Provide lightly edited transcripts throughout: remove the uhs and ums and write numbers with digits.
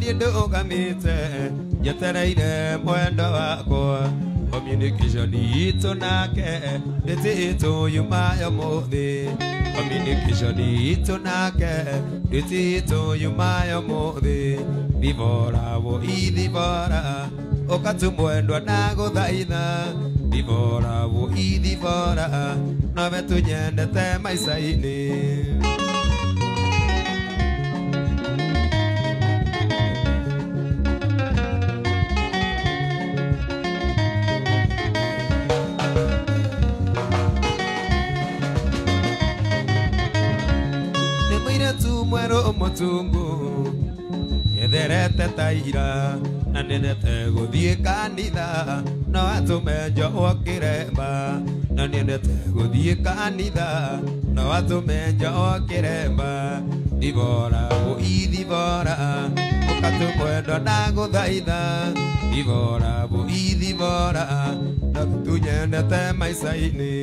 niĩ ndũgamĩte njetereire mwendo wakwa communication itũ nake ndĩtĩtwo yuma ya mũthĩ communication itũ nake ndĩtĩtwo yuma ya mũthĩ thibora wo ithibora ũkatumwendwa na gũthaitha thibora wo ithibora nowe tunyendete maica-inĩ. Mweru mutungu etherete taira na nendete gũthiĩ kanitha no atũme njohwo kĩremba na nendete gũthiĩ kanitha no atũme njohwo kĩremba thibora ũithibora ũkatũmwendwa na gũthaitha thibora ũithibora no tunyendete maica-inĩ.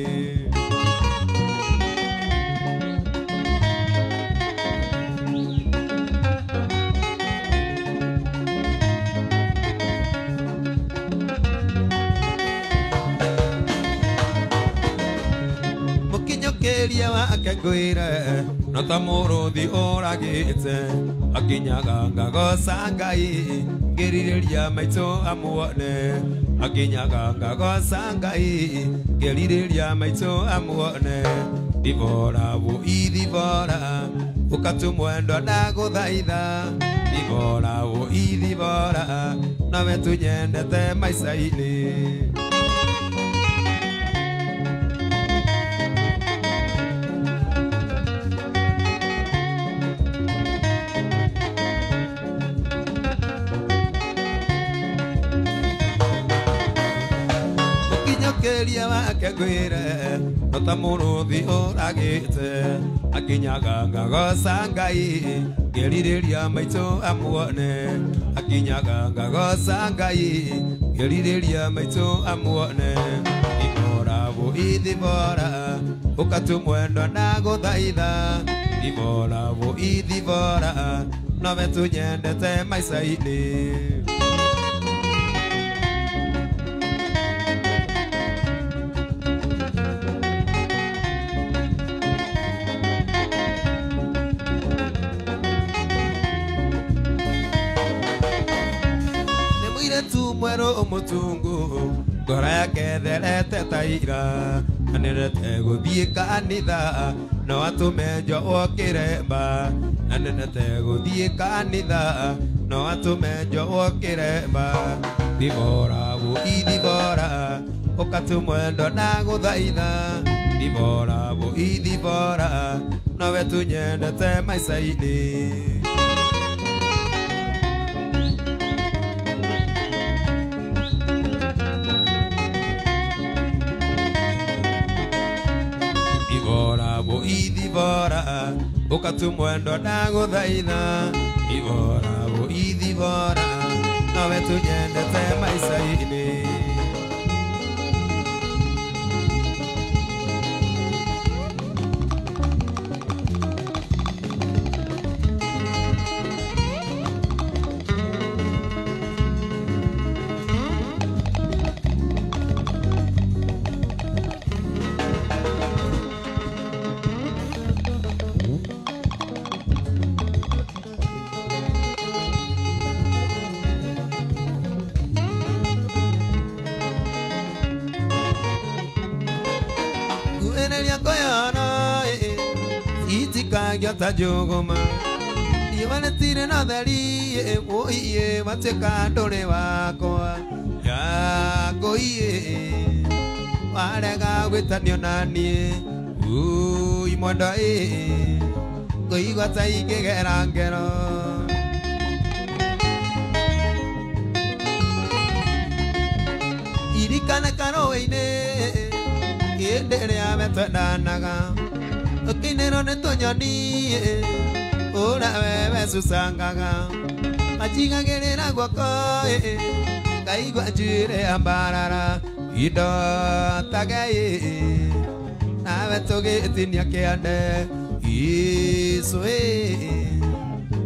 Mũkinyũkĩria wake ngwĩre no ta mũrũthi ũragĩte akinyaga ngagoca Ngai ngĩrirĩria maitũ amuone akinyaga ngagoca Ngai ngĩrirĩria maitũ amuone thibora ũithibora ũkatumwendwa na gũthaitha thibora ũithibora nowe tunyendete maica-inĩ. Mũkinyũkĩria wake ngwĩre no ta mũrũthi ũragĩte akinyaga ngagoca Ngai ngĩrirĩria maitũ amuone akinyaga ngagoca Ngai ngĩrirĩria maitũ amuone thibora ũithibora ũkatumwendwa na gũthaitha thibora ũithibora nowe tunyendete maica-inĩ. Mweru mutungu ngoro yake therete taira na nendete gũthiĩ kanitha no atũme njohwo kĩremba na nendete gũthiĩ kanitha no atũme njohwo kĩremba thibora ũithibora ũkatumwendwa na gũthaitha thibora ũithibora nowe tunyendete maica-inĩ. Ũithibora ũkatumwendwa na gũthaitha thibora ũithibora nowe tunyendete maica-inĩ. Itikagia ta njũgũma riũa rĩtirĩ na theri ũiĩ watuĩka ndũrĩ wakwa yangũiĩ warega gwĩtanio na niĩ ui mwendwa ĩ ngũigua ta ingĩgera ngero. Irikana karũĩ-inĩ hĩndĩ ĩrĩa we twendanaga ũkĩinĩrwo nĩ tũnyoni ũrĩa wewe cucangaga majigagĩrĩra guoko ngaigua njuĩrĩ ya mbarara indo tage nawe tũgĩtinia kĩande icũĩ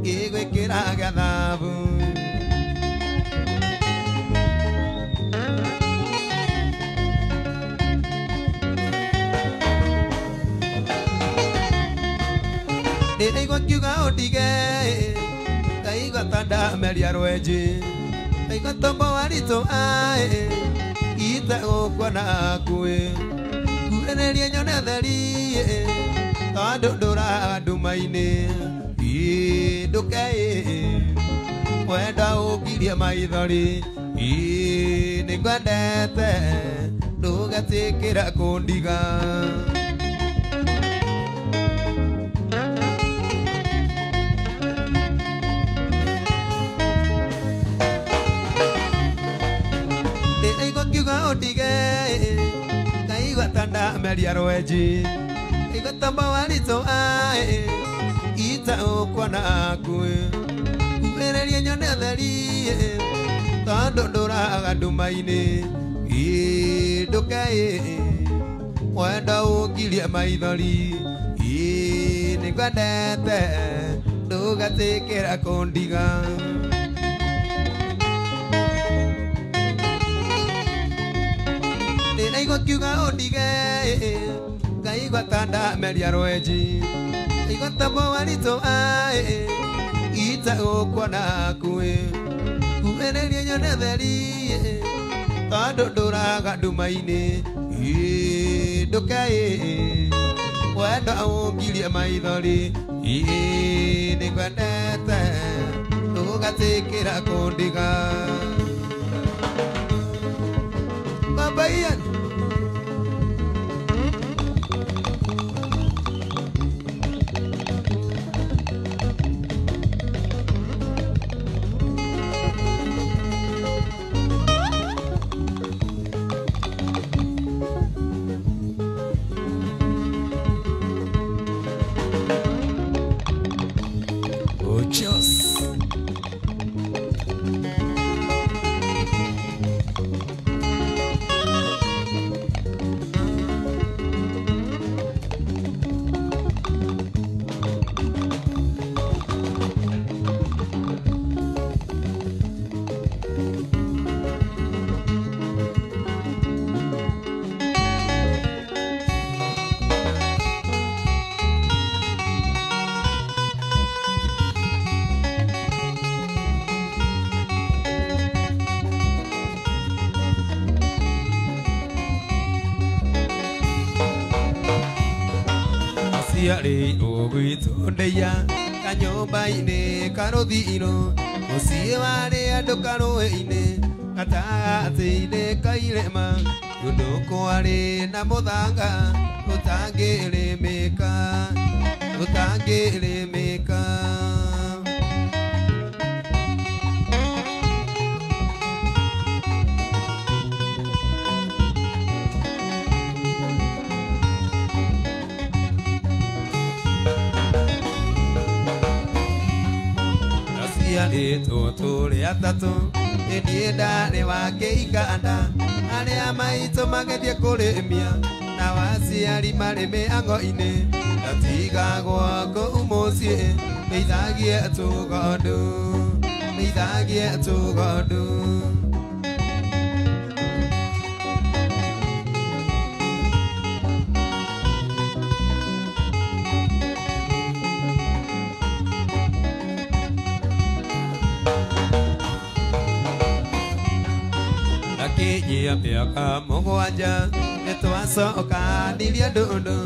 ngĩgwĩkĩra gĩa thabu. Ndĩraigua ngiuga ũndige ngaigua ta ndameria rwenji ngaigua tombo waritũ aĩ itegũkuona hakuhĩ nguhĩrĩrie nyone theri tondũ ndũraga nduma-inĩ ndũke wenda ũngirie maithori nĩngwendete ndũgetĩkĩra kũndiga. Ndĩraigua ngiuga ũndige ngaigua ta ndameria rwenji ngaigua tombo waritũ aĩ itegũkuona hakuhĩ nguhĩrĩrie nyone theri tondũ ndũraga nduma-inĩ ndũke wenda ũngirie maithori nĩngwendete ndũgetĩkĩra kũndiga. Ndĩraigua ngiuga ũndige ngaigua ta ndameria rwenji ngaigua tombo waritũ aĩ itegũkuona hakuhĩ nguhĩrĩrie nyone theri tondũ ndũraga nduma-inĩ ndũke wenda ũngirie maithori nĩngwendete ndũgatĩkĩra kũndiga. Baba Ian. Ochos. Aciari ũgwitũ ndeia kanyũmba-inĩ karũthiro mũciĩ warĩ andũ karũĩ-inĩ gatagatĩ-inĩ ka irĩma kũndũ kwarĩ na mũthanga ũtangĩrĩmĩka ũtangĩrĩmĩka. Aciarĩtwo tũrĩ atatũ niĩ ndarĩ wa kĩiganda arĩa maitũ magĩthiĩ kũrĩmia na waciari marĩ mĩhango-inĩ ndatigagwo kũu mũciĩ nĩithagie tũgondu nĩithagie tũgondu. Ndakinyia mĩaka mũgwanja nĩtwacokanirie ndũndũ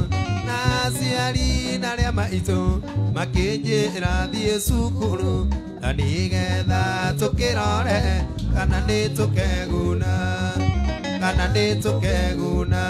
na aciari na arĩa maitũ makĩnjĩra thiĩ cukuru na nĩgetha tũkĩrore kana nĩtũkeguna kana nĩtũkeguna.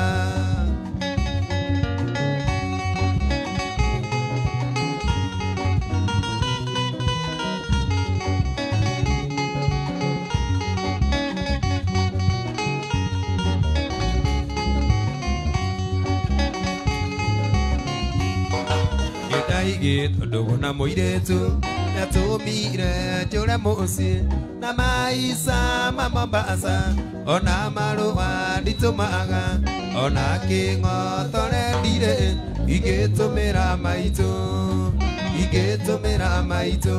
Nĩndaigĩtwo ndũgũ na mũirĩtu nĩatũmire njũre mũciĩ na maica ma Mombasa ona marũa nditũmaga ona kĩng'otore ndirĩ ingĩtũmĩra maitũ ingĩtũmĩra maitũ.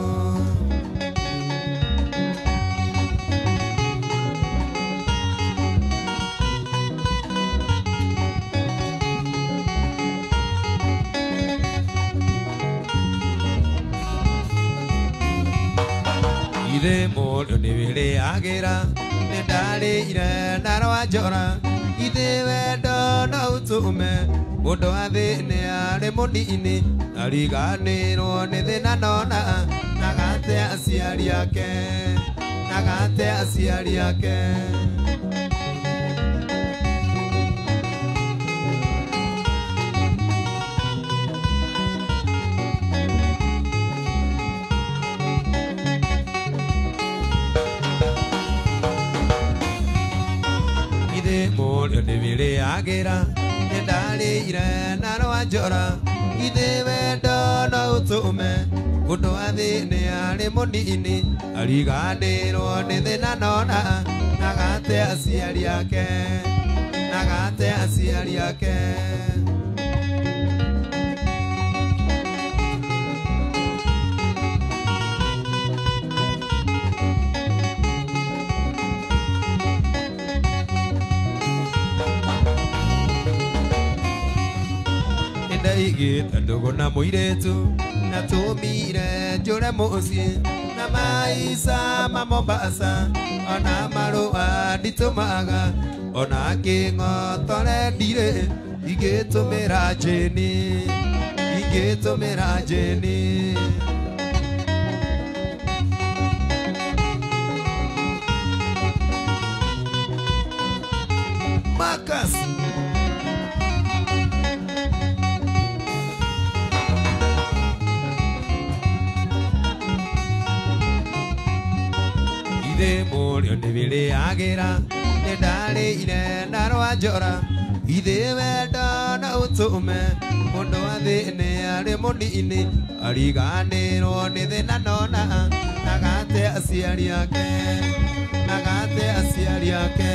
Ithe mũndũ nĩ wĩrĩagĩra nĩ ndarĩire na rwa njora ithe wendo no ũtũme mũndũ athĩne arĩ mũnini ariganĩrwo nĩ thĩna nona nagate aciari ake nagate aciari ake. Mũndũ nĩ wĩrĩagĩra nĩ ndarĩire na rwa njora ithe wendo no ũtũme mũndũ athĩne arĩ mũnini ariganĩrwo nĩ thĩna nona nagate aciari ake nagate aciari ake. Ndaigĩte ndũgũ na mũirĩtu na tũmire njũre mũciĩ na maica ma Mombasa ona marũa nditũmaga ona kĩng'otore ndirĩ ingĩtũmĩra njĩni ingĩtũmĩra njĩni. Marcus ithe mũrĩo nĩ wĩrĩagĩra nĩ ndarĩire na rwa njora ithe wendo no ũtũme mũndũ athĩne arĩ mũnini ariganĩrwo nĩ thĩna nona nagate aciari ake nagate aciari ake.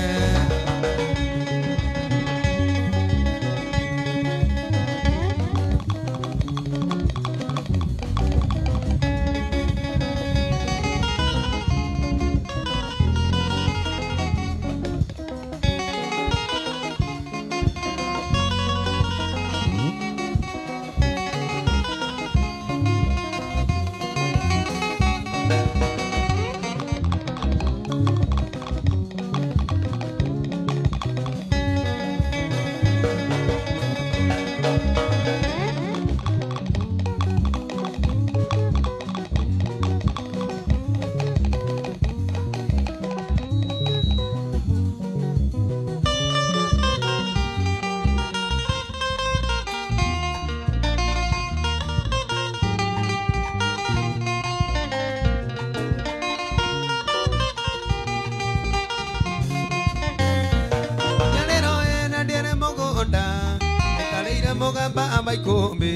Mũgamba maikũmbĩ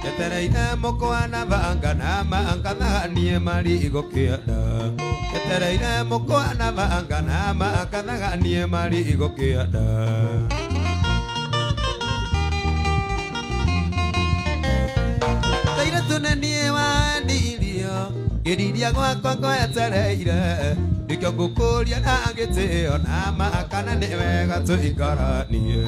njetereire mũkwa na banga na mangathanie marigũ kĩanda njetereire mũkwa na banga na mangathanie marigũ kĩanda. Kairĩtu nĩ niĩ wandirio ngĩriria gwakwa ngwetereire nĩkĩo ngũkũria na gĩtĩo na ma kana nĩ wega tũikaranie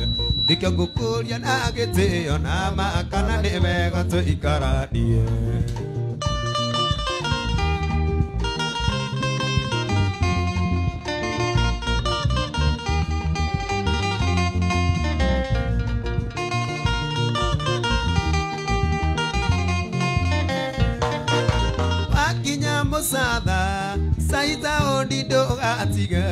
nĩkĩo ngũkũria na gĩtĩo na ma kana nĩ wega tũikaranie. Wakinya mũcatha saita ondi ndũgatige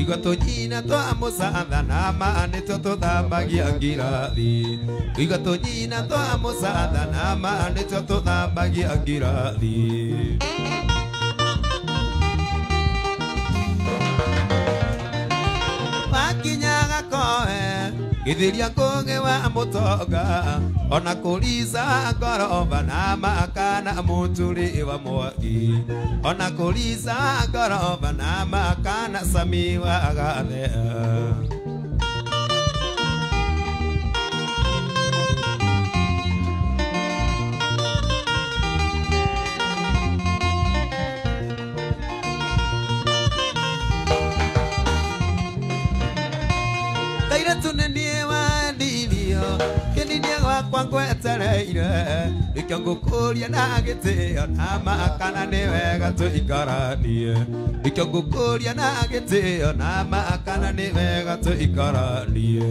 igwa tũnyina twa mũcatha na ma nĩtwo tũthambagia ngirathi igwa tũnyina twa mũcatha na ma nĩtwo tũthambagia ngirathi. Wakinya gakoe gĩthĩria kũngĩ wa mũtonga ona kũrica ngoroba na makana mũtũrĩ wa mwaki ona kũrica ngoroba na makana cami wa gathea. Kairĩtu nĩ niĩ wandirio kĩninia gwakwa ngwetereire nĩkĩo Ngũkũria na gĩtĩo na makana nĩ wega tũikaranie. Nĩkĩo ngũkũria na gĩtĩo na makana nĩ wega tũikaranie.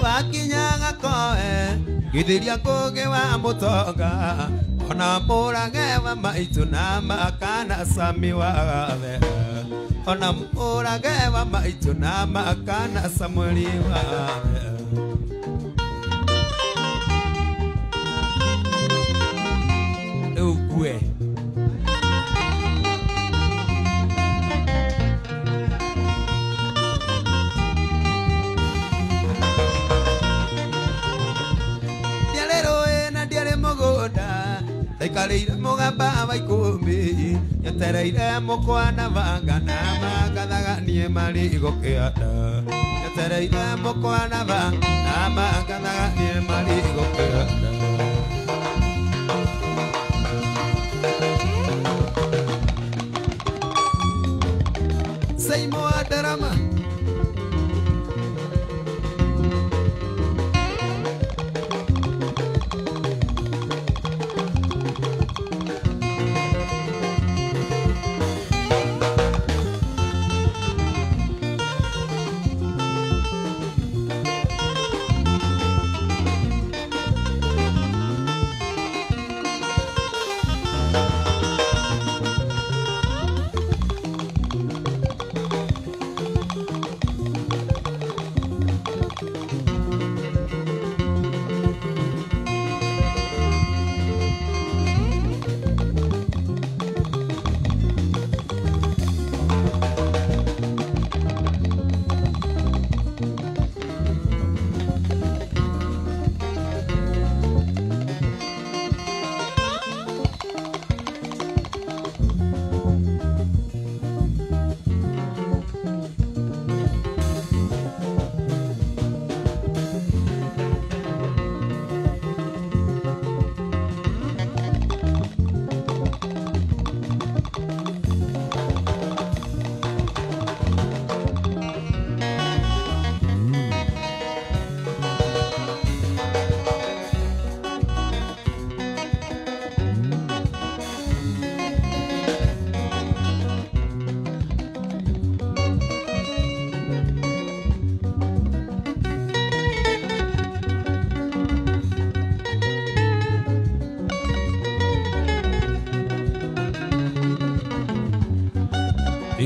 Wakinyaga koe githiria kũgĩ wa mũtonga ona mũrage wa maitũ na makana Sami wa gathe ona mũrage wa maitũ na makana Samueli wa gathe. Rĩu ngue ndaikarĩire mũgamba wa ikũmi nyetereire mũkwa na banga na mangathaganie marigũ kĩanda nyetereire mũkwa na banga na mangathaganie marigũ kĩanda. Seimo Adarama.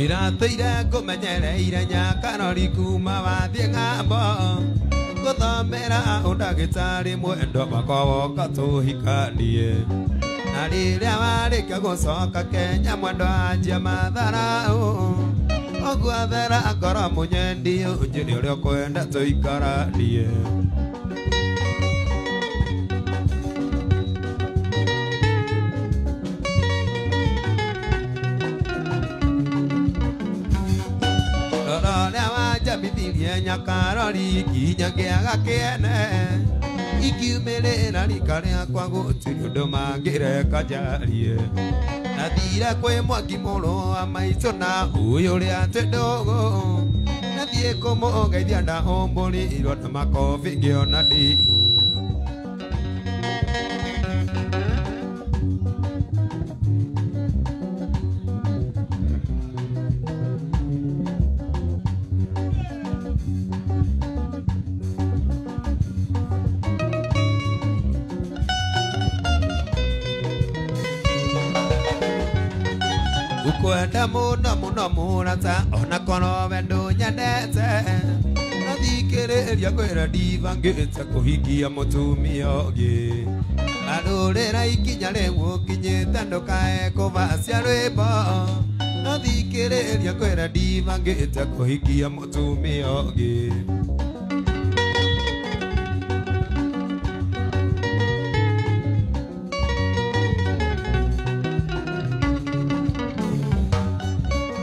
Iratũire ngũmenyereire nyakarori kuma wathiĩ ng'ambo gũthomera ũndagĩtarĩ mwendwa wakwa woka tũhikanie na rĩrĩa warĩkia gũcoka Kenya mwendwa anjia matharaũ ũguo thera ngoro mũnyendi ũnjĩre ũrĩa ũkwenda tũikaranie. Njambithirie nyakarori nginya ngĩaga kĩene ikiumĩrĩra rika rĩakwa gũtirĩ ũndũ mangĩreka njarie nathire kwĩ Mwangi mũrũ wa maitũ na ũyũ ũrĩa twĩ ndũgũ nathiĩ kũmũgeithia ndaũmbũrirwo na makobi ngĩona ndimũ. Ukwenda mũno mũno mũrata ona korwo we ndũnyendete nathikĩrĩria kwĩra ndibangĩte kũhikia mũtumia ũngĩ arũrĩra ikinya rĩu ũkinyĩte ndũkae kũbacia rwĩmbo nathikĩrĩria kwĩra ndibangĩte kũhikia mũtumia ũngĩ.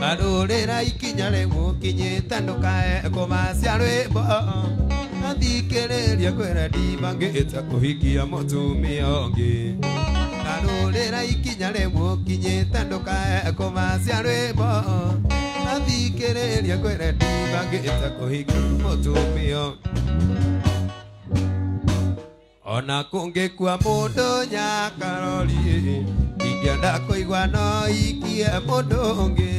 Arũrĩra ikinya rĩu ũkinyĩte ndũkae kũbacia rwĩmbo nathikĩrĩria kwĩra ndibangĩte kũhikia mũtumia ũngĩ. Garũrĩra ikinya rĩmwe ũkinyĩte ndũkae kũmacia rwĩmbo. Athikĩrĩria ngwĩre ndibangĩte kũhikia mũtumia. Ona kũngĩkua mũndũ nyakarori, ingĩenda kũigua no ikie mũndũ ũngĩ.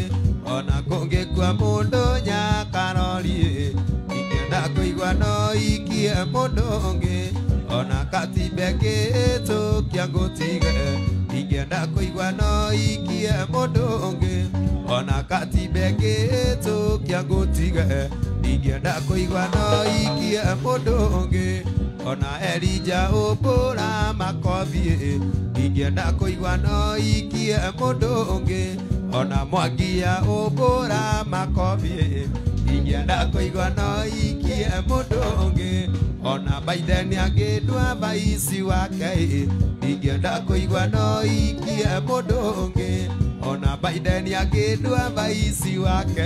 Ona kũngĩkua mũndũ nyakarori, ingĩenda kũigua no ikie mũndũ ũngĩ. Ona katimbe ngĩtũkia ngũtige, ingĩenda kũigua no ikie mũndũ ũngĩ. Ona katimbe ngĩtũkia ngũtige, ingĩenda kũigua no ikie mũndũ ũngĩ. Ona Elija ũmbũra makobi, ingĩenda kũigua no ikie mũndũ ũngĩ. Ona Mwangia ũmbũra makobi, ingĩenda kũigua no ikie mũndũ ũngĩ. Ona Biden angĩndua vaisi wake, ingĩenda kũigua no ikie mũndũ ũngĩ. Ona Biden angĩndua vaisi wake,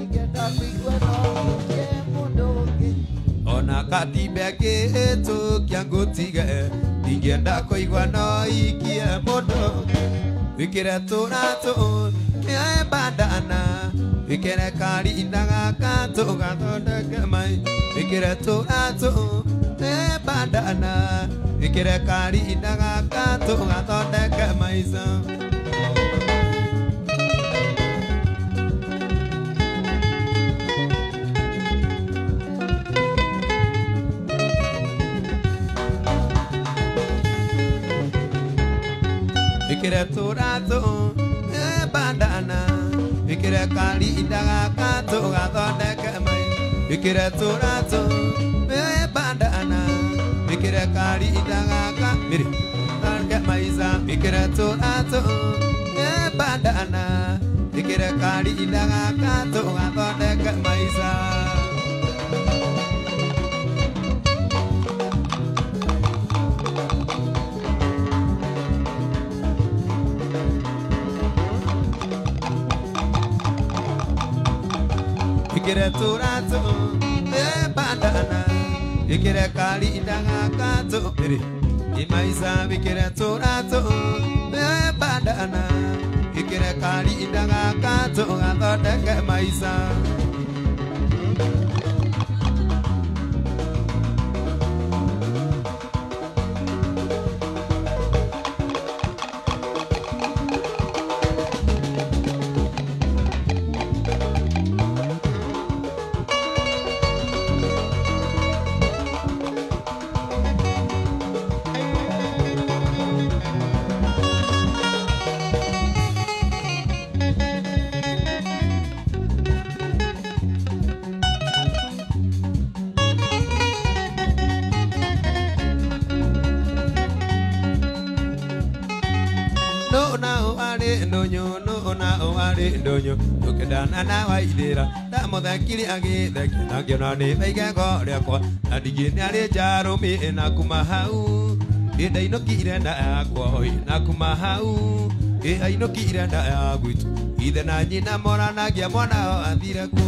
ingĩenda kũigua no ikie mũndũ ũngĩ. Ona katimbe ngĩtũkia ngũtige, ingĩenda kũigua no ikie mũndũ. Wĩkĩre tũratũ nĩoe bandana, wĩkĩre karinda gaka tũgathondeke mai. Wĩkĩre tũratũ nĩoe bandana, wĩkĩre karinda gaka tũgathondeke maica. Wĩkĩre tũratũ bandana, wĩkĩre karinda gaka tũgathondeke mai. Wĩkĩre tũratũ bandana, wĩkĩre karinda gaka mĩrĩ thondeke maica. Wĩkĩre tũratũ bandana, wĩkĩre karinda gaka tũgathondeke maica. Wĩkĩre tũratũ bandana, wĩkĩre karinda gaka tũmĩrĩ imaica. Wĩkĩre tũratũ bandana, wĩkĩre karinda gaka tũgathondeke maica. Ndonyo tukendana na waithĩra ndamũthekire agĩthekia na ngĩona nĩ igego rĩakwa na ningĩ nĩarĩ njarũmĩ na kuma hau ĩndainũkire nda yakwa na kuma hau ĩ ainũkire nda ya gwitũ ithe na nyina moranagia mwana athire kũ.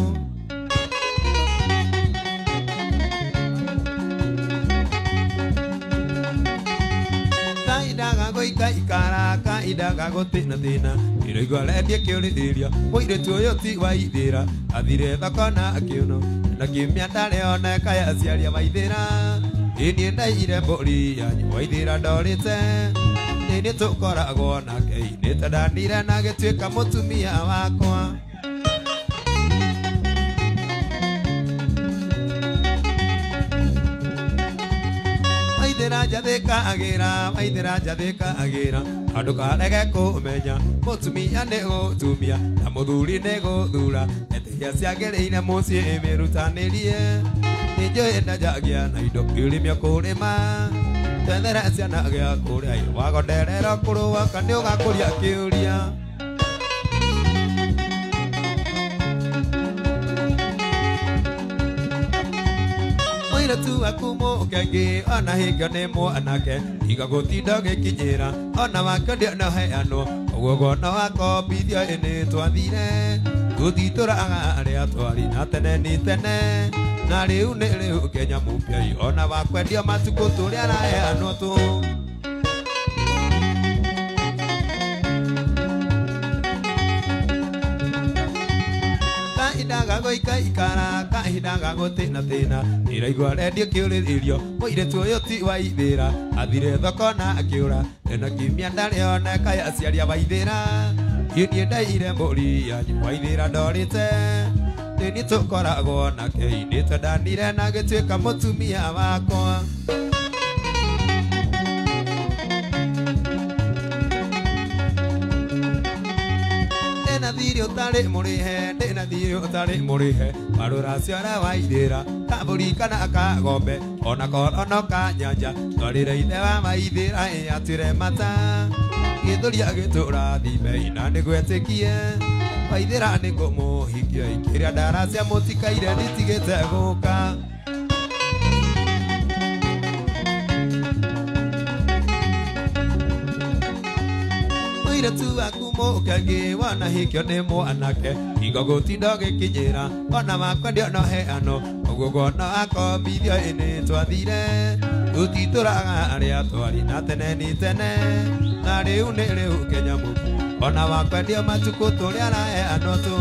Kaindaga gũikaikara kaindaga gũtĩna thĩna ĩroigua rendie kĩũrĩrĩria mũirĩtu ũyũ ti wa ithĩra athire thoko na akĩũno na kĩmia ndarĩoneka ya aciari a waithĩra ĩ niĩ ndaiyire mbũri yanyu waithĩra ndorĩte ĩ nĩ tũkoragwo nake nĩ tandanire na gĩtuĩka mũtumia wakwa. Waithĩra njathĩkagĩra waithĩra njathĩkagĩra andũ karege kũmenya mũtumia nĩ gũtumia na mũthuri nĩ gũthura etĩkia ciagĩrĩire mũciĩ ĩmĩrutanĩrie nĩnjũĩ ndanjagia na indo kĩũrĩmio kũrĩma twethere ciana gĩa kũrĩa wagonderera kũrũaka nĩ ũgakũria kĩũria. Mũirĩtu waku mũkenge ona hĩngio nĩ mwanake tiga gũtinda ũgĩkinyĩra ona wakĩondio no heanwo ũguo no akombithio ĩ nĩ twathire tũtitũraga arĩa twari na tene nĩ tene na rĩu nĩ rĩu Kenya mũpya ona wakwendio matukũ tũrĩa araheanwo tũ. Goikaikara kahinda ga gũtĩna tĩna iraigua rendio kĩũrĩrĩrio mũirĩtu ũyũ ti wa ithĩra athire thoko na akĩũra ena kiumia ndarĩ oneka ya aciari a Waithĩra niĩ ndaire mbũri ya Waithĩra ndorĩte nĩ tũkoragwo nake nĩ twendanire na gĩtuĩka mũtumia wakwa. Ndĩna thirĩ ũtarĩ mũrĩhe ndĩna thirĩ ũtarĩ mũrĩhe marũracio arĩa Waithĩra kabũri kana kagombe ona korwo ka nyanja twarĩre ithe wa Waithĩra ĩ atwĩre mata gĩthũria gĩtũrathime na nĩgwetĩkie Waithĩra nĩngũmũhikia ikĩrĩa ndaracia mũtikaire nditigĩte gũka. Mũirĩtu waku mũkenge wanahikio nĩ mwanake hingo gũtinda ũgĩkinyĩra ona wakwendio no heano ũguo ngona akombithio ĩnĩ twathire tũtitũraga arĩa twarĩ na tene nĩ tene na rĩu nĩ rĩu kĩnyamũ ona wakwendio matukũ tũrĩa araheanwo tũ.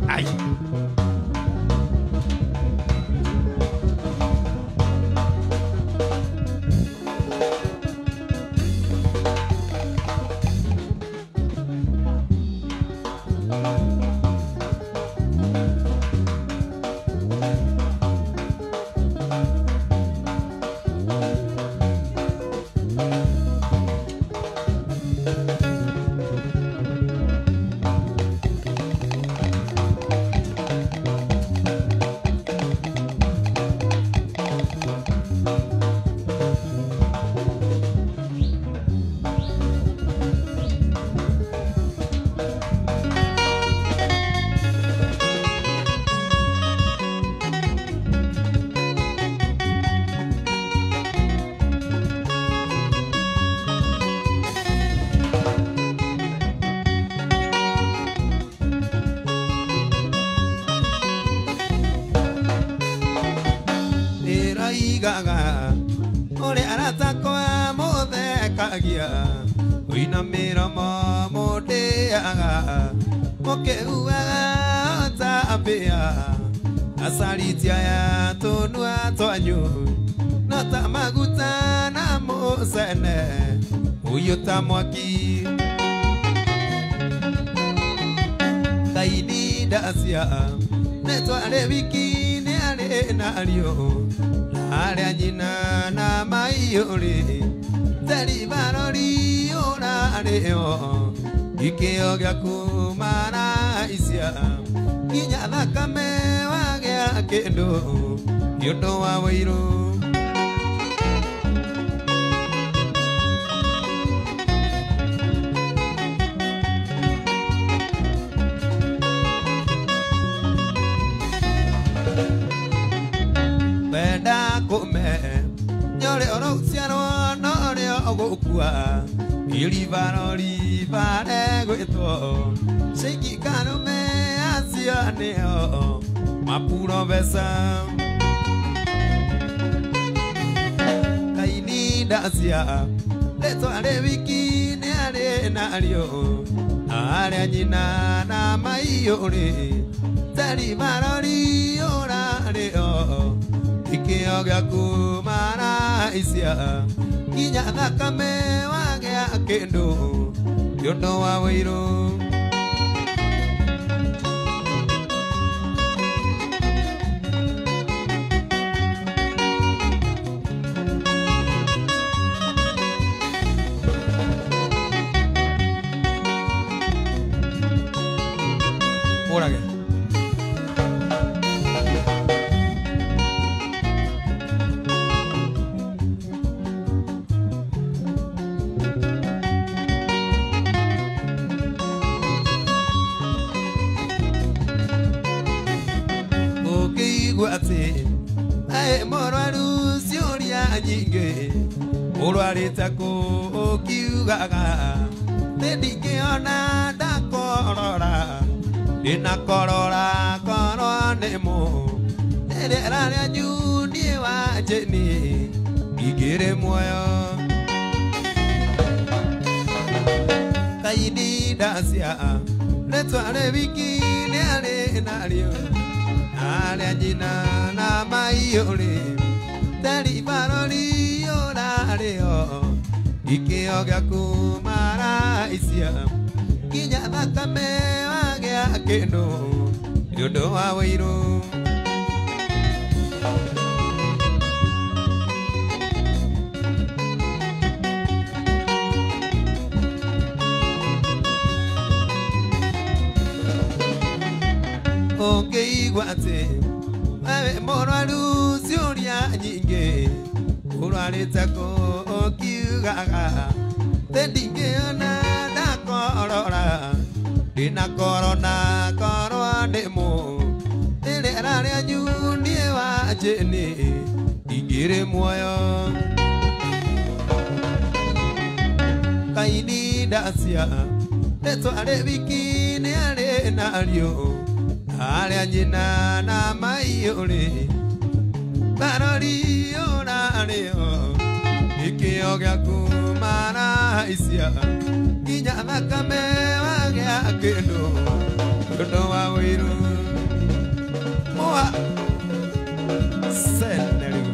Ay. Gaga ore aratakwa muthekagia wina miromo mundiaga mukiuaga ta mbĩa acaritia ya tũnua twanyu no ta maguta na mũcene ũiyũ ta mwaki Ngai ndacia nĩ twarĩ wiki nĩ arĩ na ariũ arĩa nyina na maiyũrĩ theri barori ũrarĩo gĩkĩo gĩaku maraicia nginya thakame wagĩa kĩndũ nĩ ũndũ wa wũiru. Wenda kũme nyore ũrũciarwo no ũrĩa ũgũkua Ilivarori varegwetwo Shiki karume acio nĩo mapurobesa Kaini ndacia rĩtwa rĩ wiki nĩ arĩ narĩo arĩa nyina na maiyũrĩ tari marori ũrarĩo ikĩo gĩaku maraicia nginya thakame wagĩa kĩndũ nĩ ũndũ wa wũirũ. Órale. Ũngĩigua atĩ aĩ mũrwaru ciũria nyingĩ ũrwarĩte kũ ũkiugaga nĩ ndingĩona ndakorora ndĩna korora korwo nĩ mũ rĩera rĩanyu niĩ wa njĩni ingĩrĩ muoyo Kaini ndacia rĩtwa rĩ wiki nĩ arĩ narĩo arĩa nyina na maiyũrĩ tari barori ũrarĩo ikĩo gĩaku maraicia nginya thakame wagĩa kĩndũ nĩ ũndũ wa wũirũ. Ũngĩigua atĩ wewe mũrwaru ciũria nyingĩ ũrwarĩte kũ ũkiugaga thĩ ndingĩona ndakorora ndĩna korona korwo nĩ mũ rĩera rĩanyu niĩ wa njĩni ingĩrĩ muoyo Kaini ndacia rĩtwa rĩ wiki nĩ arĩ narĩo arĩa nyina na maiyũrĩ barori ũrarĩo ikĩo gĩaku maraicia nginya thakame wagĩa kĩndũ ũndũ wa wũirũ moa senerigo.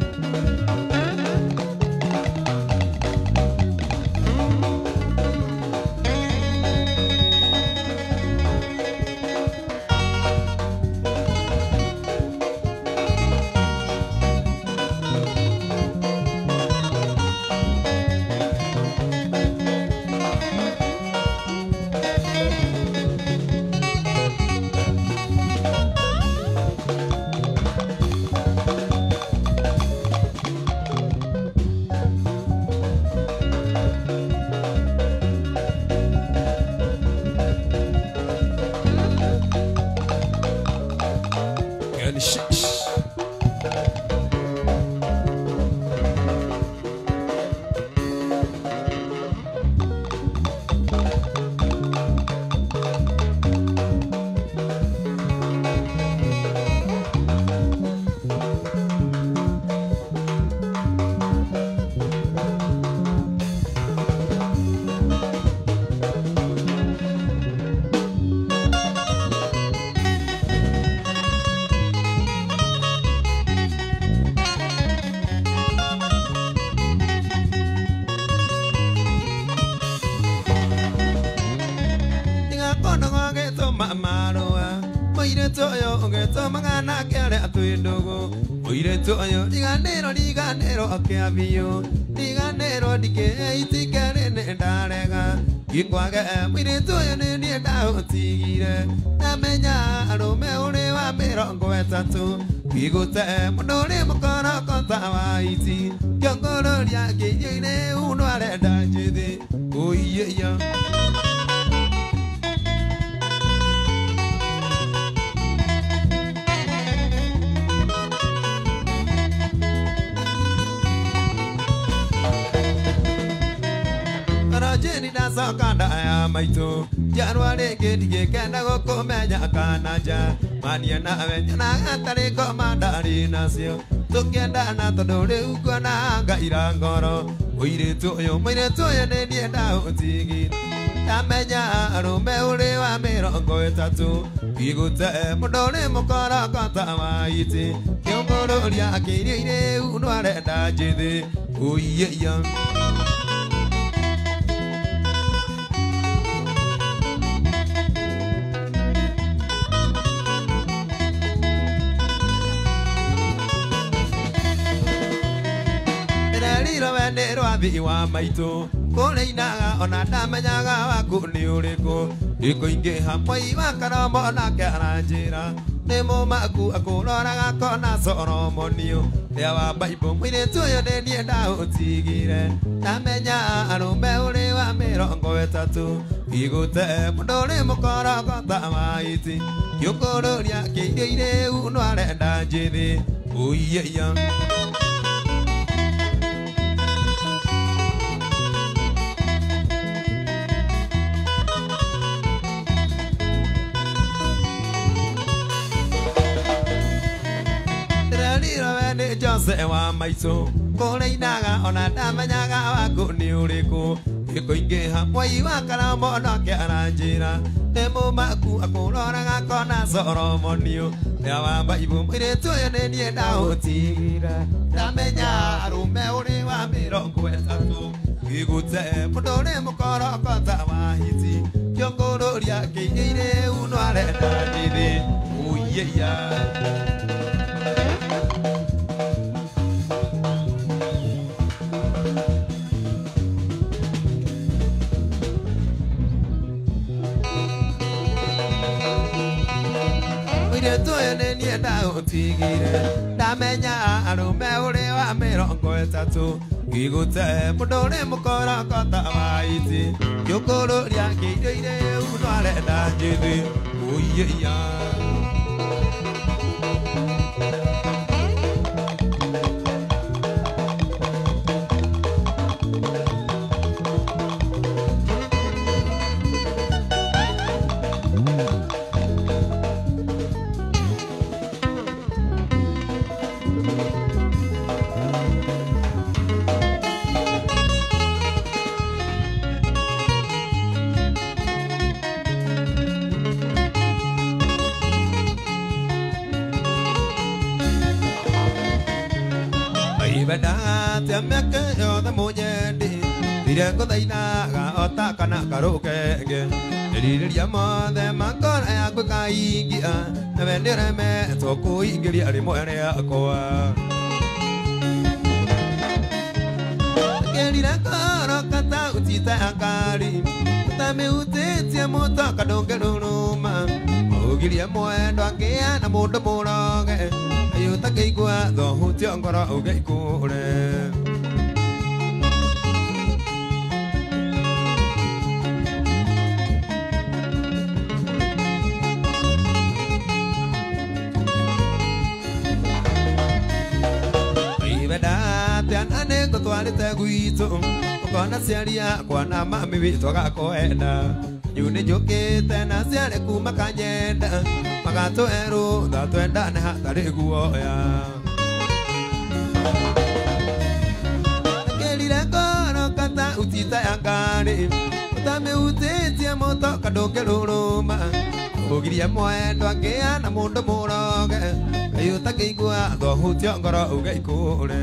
Mũirĩtu ũyũ riganĩro riganĩro akĩa biũ riganĩro ndingĩitikĩrĩ nĩ ndarega ngĩkwage mũirĩtu ũyũ nĩ niĩ ndaũtigire ndamenya arũme ũrĩ wa 30 ngĩgũte mũndũ ũrĩ mũkoroko ta wa iti kĩongorũria ngĩiyũire uno arenda njĩthĩ ũiyĩya. Jenny ndacoka ndaya maitũ njarwa rĩngĩ ndigĩkenda gũkũmenya kana nja mania nawe nyonaga tarĩ ngoma ndarĩ nacio tũkĩendana tondũ rĩu nguona ngaira ngoro mũirĩtu ũyũ nĩ niĩ ndaũtigire ndamenya arũme ũrĩ wa 30 igũte mũndũ ũrĩ mũkoroko ta wa iti kĩũngũrũria akĩirio irĩu no arenda njĩthĩ ũiyeia. Ndĩrerirwo we nĩ rwathi wa maitũ kũrĩa inaga ona ndamenyaga waku nĩ ũrĩkũ ikũingĩha mwai wa karomo nake aranjĩra nĩ mũmaku akũroraga kona Solomonio rĩa wa Baibũ mũirĩtu ũyũ nĩ niĩ ndaũtigire ndamenya arũme ũrĩ wa 30 igũte mũndũ ũrĩ mũkoroko ta wa iti kĩũngũrũria kĩirio irĩu no arenda njĩthĩ ũiyeia. Nĩ Jose wa maitũ kũrĩa inaga ona ndamenyaga waku nĩ ũrĩkũ ikũingĩha mwai wa karomo nake aranjĩra nĩ mũmaku akũroraga kona Solomonio rĩa wa Baibũ mũirĩtu ũyũ nĩ niĩ ndaũtigire ndamenya arũme ũrĩ wa 30 igũte mũndũ ũrĩ mũkoroko ta wa hiti kĩũngũrũria kĩirio irĩu no arenda njĩthĩ ũiyeia. Mũirĩtu ũyũ nĩ niĩ ndaũtigire ndamenya arũme ũrĩ wa 30 igũte mũndũ ũrĩ mũkoroko ta wa iti kĩũngũrũria kĩirio irĩu no arenda njĩthĩ ũiyeia. Ibedate mĩaka yothe mũnyendi thire ngũthaithaga o ta kana karũkenge rirĩria mothe makora yaku kaingia nawe nĩũremetwo kũingĩria rĩmwe rĩakwa ngĩrire ngoro ta ũtite akari ũtamĩhutĩtie mũtoka ndũngĩrũrũma ũgirie mwendo angĩa na mũndũ mũroge ayo ũtakĩigua thohutio ngoro ũgĩikũre. Ibedate ana nĩngũtwarĩte gwitũ ũkona ciari akwa na mami witũ agakwenda nyu nĩ njũkĩte na ciarĩ kuma kanyenda magatũhe rũtha twendane hatarĩ guoya ngĩrire ngoro kata ũtite ya ngari ũtamĩhutĩtie mũtoka ndũngĩrũrũma ũgirie mwendo angĩa na mũndũ mũroge kaĩ ũtakĩigua thohutio ngoro ũgĩikũre.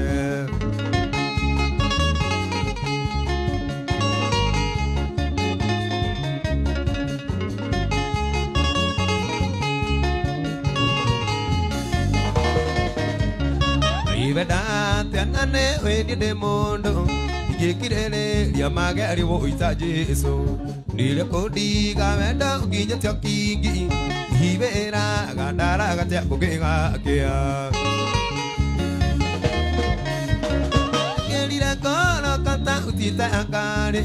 Ibedate ana nĩ wĩniĩ ndĩ mũndũ ingĩkirĩrĩria magerio gũita Jesũ ndirĩ kũndiga wendo ũkinyĩtio kingi ibĩraga ndaraga tia kũngĩgakĩa ngĩrire ngoro kata ũtite akari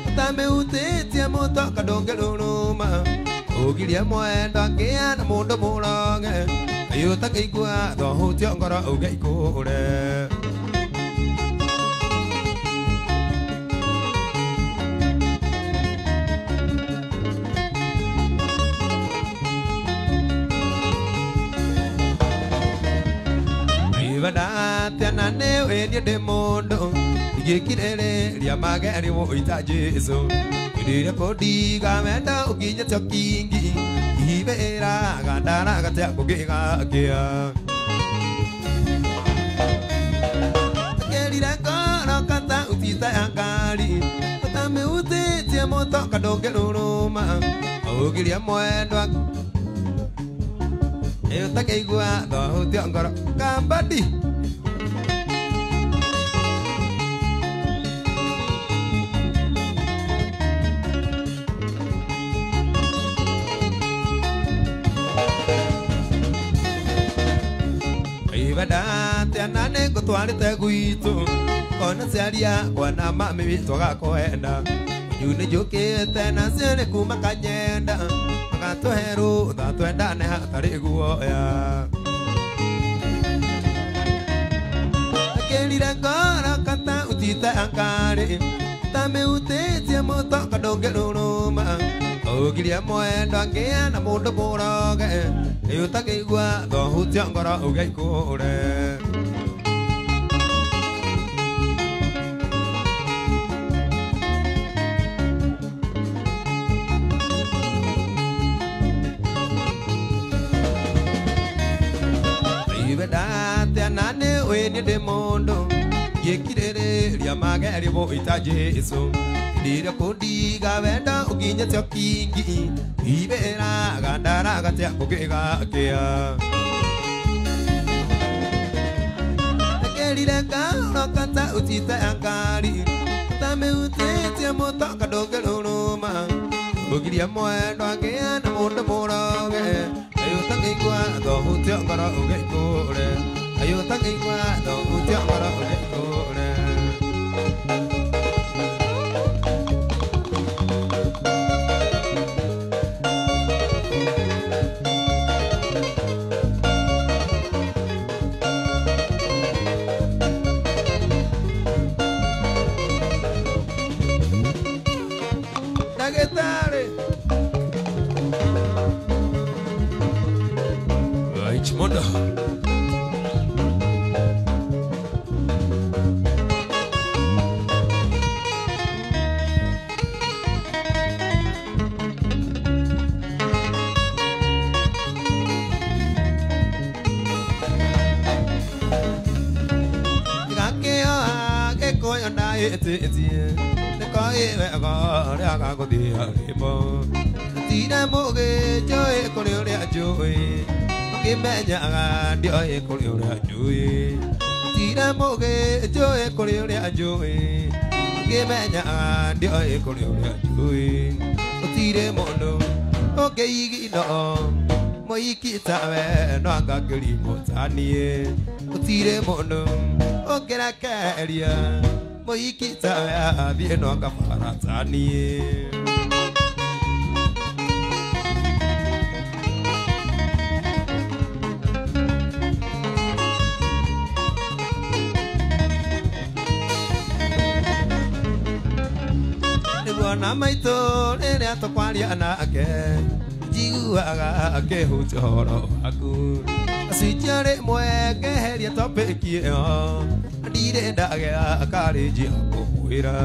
ũtamĩhutĩtie mũtoka ndũngĩrũrũma ũgirie mwendo angĩa na mũndũ mũroge ayo ũtakĩigua thohutio ngoro ũgĩikũre. Iwenda na nĩ niĩ ndĩ mũndũ ingĩkirĩrĩria magerio ita Jesu ndire kũndiga wendo ũkinyĩte kingi ibĩraga ndaraga tia kũngĩgakĩa kerire ngoro kata utita ya ngari ũtamĩhutĩtie mũtoka ndũngĩrũrũma ũgiria mwendwa ũtakĩigua thohutio ngoro kambadi Ibadate na nĩngũtwarĩte gwitũ kona ciaria kwana mami witũ agakwenda ũnyũ nĩnjũkĩte na ciĩrĩ kuma kanyenda magatũhe rũtha twendane hatarĩ guoya akĩrire ngoro kata utite angarĩ tamĩhutĩtie mũtoka ndũngĩrũrũma ũgiria mwendwa ngĩa na mũndũ mũroge ũtakĩigua thohutio ngoro ũgĩikũre Ibedate na nĩ niĩ ndĩ mũndũ ngĩkirĩrĩria magerio ita Jesu ndire kũndiga wendo ũkinyĩte kingi ibĩraga ndaraga tia kũngĩgakĩa Kerire ngoro kata utite angari ũtamĩhutĩtie mũtoka ndũngĩrũrũma ũgiria mwendwa ngĩa na mũndũ mũroge ũtakĩigua thohutio ngoro ũgĩikũre ũtakĩigua thohutio ngoro ũgĩikũre Ndagĩtarĩ Chimondo Gakĩoa gĩkũyũ ndaĩtĩtie nĩkoĩ wega ũrĩa gagũthiĩ rĩmbo Tire mũgĩ njũĩ kũrĩ ũrĩa njũĩ ũkĩmenyaga ndioĩ kũrĩ ũrĩa njũĩ Tire mũgĩ njũĩ kũrĩ ũrĩa njũĩ ũkĩmenyaga ndioĩ kũrĩ ũrĩa njũĩ Gũtirĩ mũndũ ũngĩigino mũiki tawe no anga kĩrimũ ta niĩ Gũtirĩ mũndũ ũngĩrekereria mũiki tawe athiĩ no anga bara ta niĩ Nĩguona maitũ rĩrĩa tũkwaria nake njiguaga akĩhutia ũhoro waku acicia rĩmwe ngeheria topiki ĩyo ndirĩ ndagĩa karĩnji ya kũmwĩra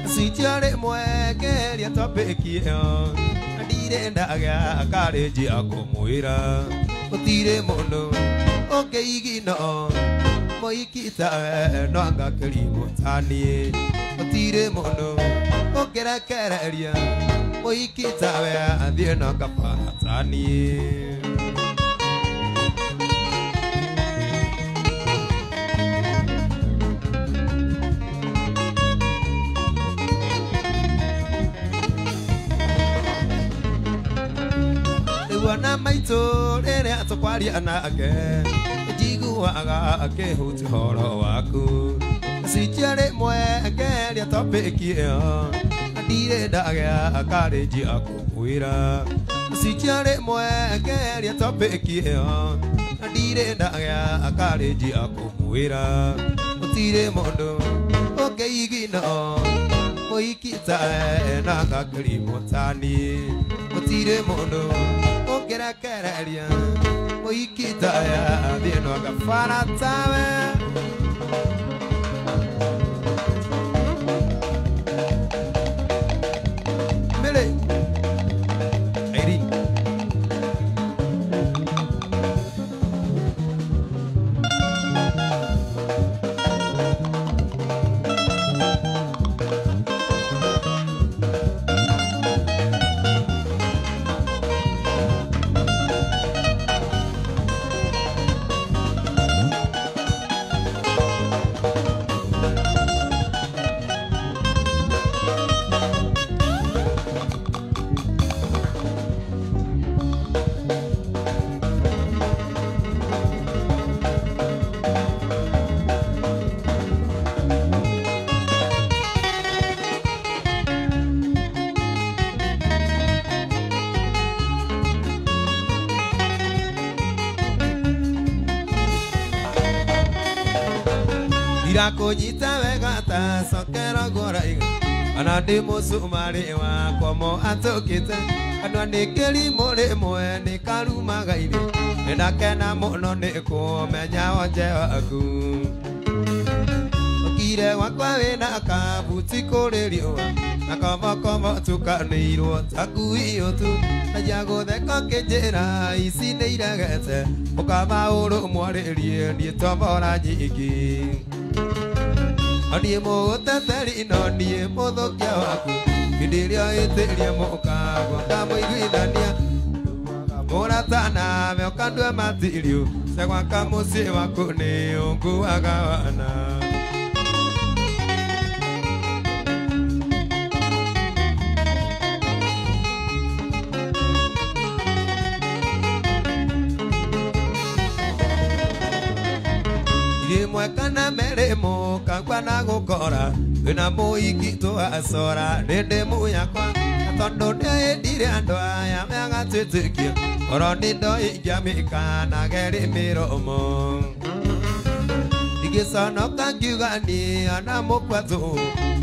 acicia rĩmwe ngeheria topiki ĩyo ndirĩ ndagĩa karĩnji ya kũmwĩra gũtirĩ mũndũ ũngĩigino mũiki tawe no anga kĩrimũ ta niĩ gũtirĩ mũndũ ũngĩrekereria mũiki tawe athiĩ no kabara ta niĩ Nĩguona maitũ rĩrĩa tũkwaria nake njiguaga akĩhutia ũhoro waku acicia rĩmwe ngeheria topiki ĩyo ndirĩ ndagĩa karĩnji ya kũmwĩra acicia rĩmwe ngeheria topiki ĩyo ndirĩ ndagĩa karĩnji ya kũmwĩra gũtirĩ mũndũ ũngĩigino mũiki tawe no anga kĩrimũ ta niĩ gũtirĩ mũndũ ũngĩrekereria Mũikitaya thĩno ngabara tawe. Mele Irene. Ndirakunyita wega ta cokera ngũraiga ona ndĩ mũcumarĩ wakwa mo atũkĩte andũ anĩkĩrimũ rĩmwe nĩ karumaga-inĩ nĩndakena mũno nĩ kũmenya wonje waku ũkire gwakwa wĩna kabuti kũrĩ riũa na kobokobo tukanĩirwo ta ngui ũtu na njagũtheka ũkĩnjĩra ici nĩ iregete ũkaba ũrũ mwarĩrie niĩ tombora nyingĩ. Niĩ mũgũteteri no niĩ mũthũkia waku hĩndĩ ĩrĩa ĩtĩrie mũkagwa ngamũiguithania mũrata nawe ũkandua matirio cegwaka mũciĩ waku nĩ ũnguaga wana. Rĩmwe kana merĩ mũkagwa na gũkora wĩna mũiki twacora nĩ mũyakwa na tondũ ndĩendire andũ aya megatwĩtĩkia oro nĩ ndoingĩamĩka na gerĩ mĩromo ndingĩconoka ngiuga niĩ ona mũkwatũ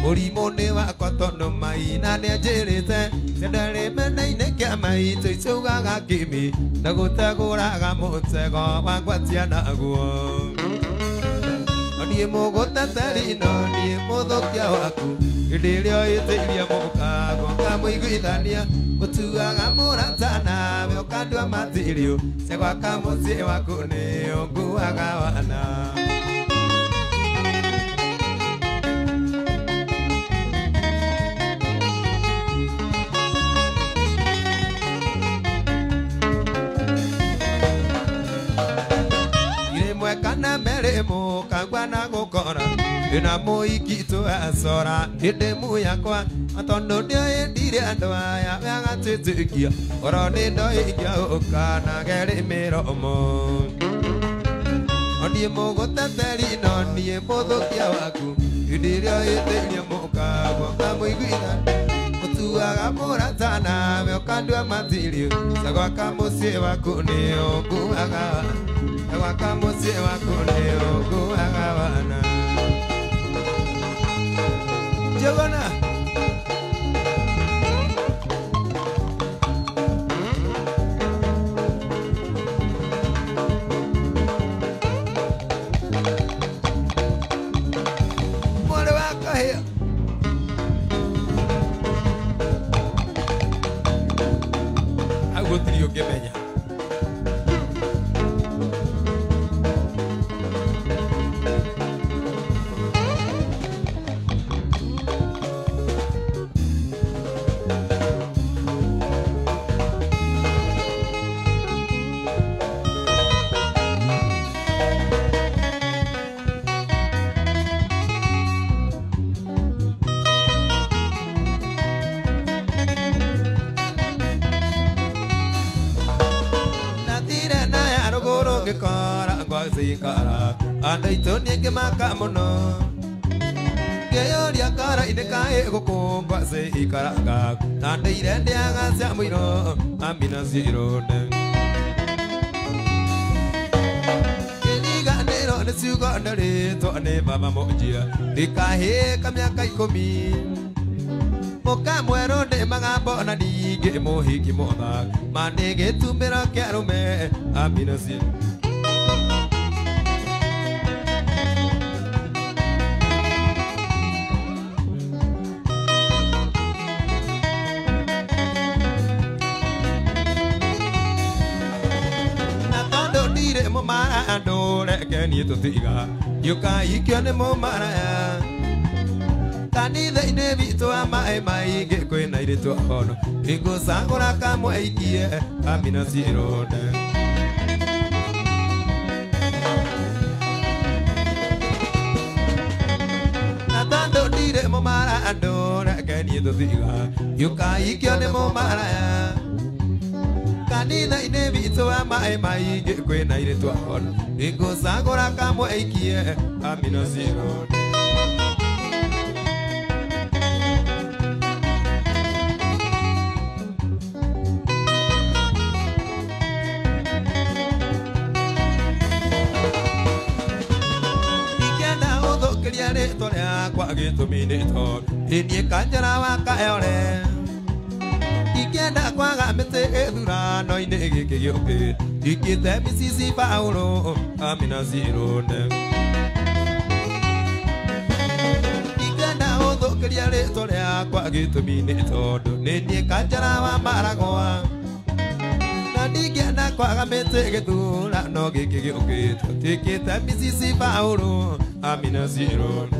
mũrimũ nĩ wakwa tondũ maina nĩanjĩrĩte cienderĩ mena-inĩ kĩa maitũ iciugaga kĩmi na gũtegũraga mũtego wa ngwatia naguo. Niĩ mũgũteteri no niĩ mũthũkia waku hĩndĩ ĩrĩa ĩtĩirie mũkago ngamũiguithania ũtuaga mũrata nawe ũkandua matirio cegwaka mũciĩ waku nĩ ũnguaga wana. Rĩmwe kana merĩ mũkagwa na gũkora wĩna mũiki twacora hĩndĩ mũyakwa na tondũ ndĩendire andũ aya megatwĩtĩkia oro nĩ ndoingĩaũka na gerĩ mĩromo. Niĩ mũgũteteri no niĩ mũthũkia waku hĩndĩ ĩrĩa ĩtĩirie mũkagwa ngamũiguithania ũtuaga mũrata nawe ũkandua matirio cegwaka mũciĩ waku nĩ ũnguaga gwaka mũciĩ waku nĩ ũnguaga wana. Jogona. Mwarĩ wa kahĩa. Hau gũtirĩ ũngĩmenya. Ngĩkora ngwacikara andũ aitũ nĩngĩmaka mũno ngĩyũria ngoro-inĩ kaĩ gũkũ ngwacikaraga na ndĩire ndĩaga cia mũiro mami na ciirũnde kĩriganĩro nĩ ciugo nderĩtwo nĩ baba mũnjia ndikahĩka mĩaka 10. Mũka mwerũ ndĩ magambo na ningĩ mũhiki mũthaka ma nĩ gĩtumĩro kĩa arũme amina ci. Na tondũ ndirĩ mũmara andũ reke niĩ tũtiga ndiũkaikio nĩ mũmaraya. Kanitha-inĩ witũ wa maĩ maingĩ kwĩna airĩtu ahono ingũcagũra kamwe aikie amina ciĩronde. Na tondũ ndirĩ mũmara andũ reke niĩ tũtiga ndiũkaikio nĩ mũmaraya. Kanitha-inĩ witũ wa maĩ maingĩ kwĩna airĩtu ahono ingũcagũra kamwe aikie amina ciĩronde. Rĩtwa rĩakwa gĩtũmi nĩ tondũ niĩ kanjara wa Kayore ingĩenda kwaga mĩtĩ gĩthurano-inĩ gĩkĩ gĩũkĩte ingĩte Mrs. Paulo amina ciĩronde. Ingĩenda gũthũkĩria rĩtwa rĩakwa gĩtũmi nĩ tondũ nĩ niĩ kanjara wa Maragwa na ndingĩenda kwaga mĩtĩ gĩthurano gĩkĩ gĩũkĩte tuĩkĩte Mrs. Paulo amina ciĩronde.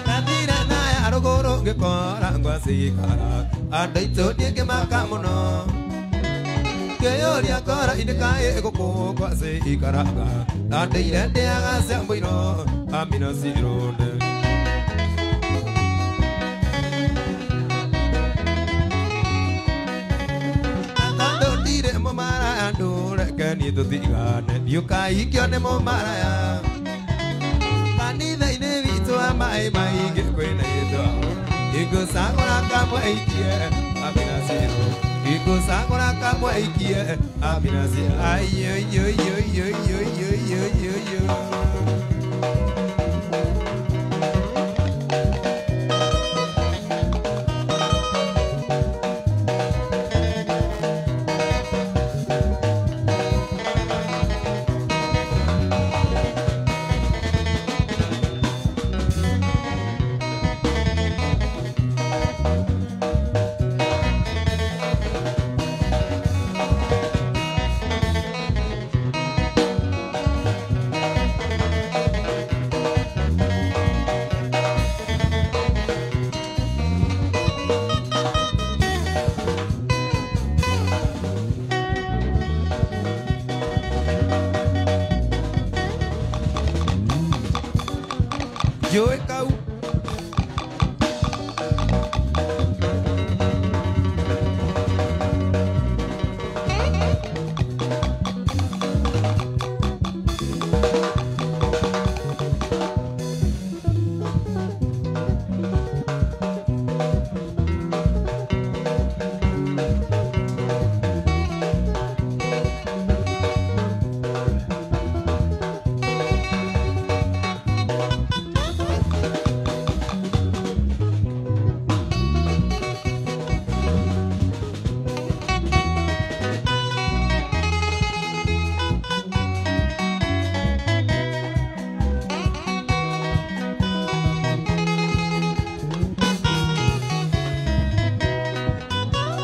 Nathire na ya rũgũrũ ngĩkora ngwacikara andũ aitũ ndingĩmaka mũno ngĩyũria ngoro-inĩ kaĩ gũkũ ngwacikaraga na ndĩire ndĩaga cia mũiro amina ciĩronde. Mũmara andũ reke niĩ tũtigane ndiũkaikio nĩ mũmaraya. Kanitha-inĩ witũ wa maĩ maingĩ kwĩna airĩtu ahono ingũcagũra kamwe aikie amina ciĩronde. Ingũcagũra kamwe aikie amina ciĩronde. Ayoyoyoyoyoyoyoyo. Njũĩ kau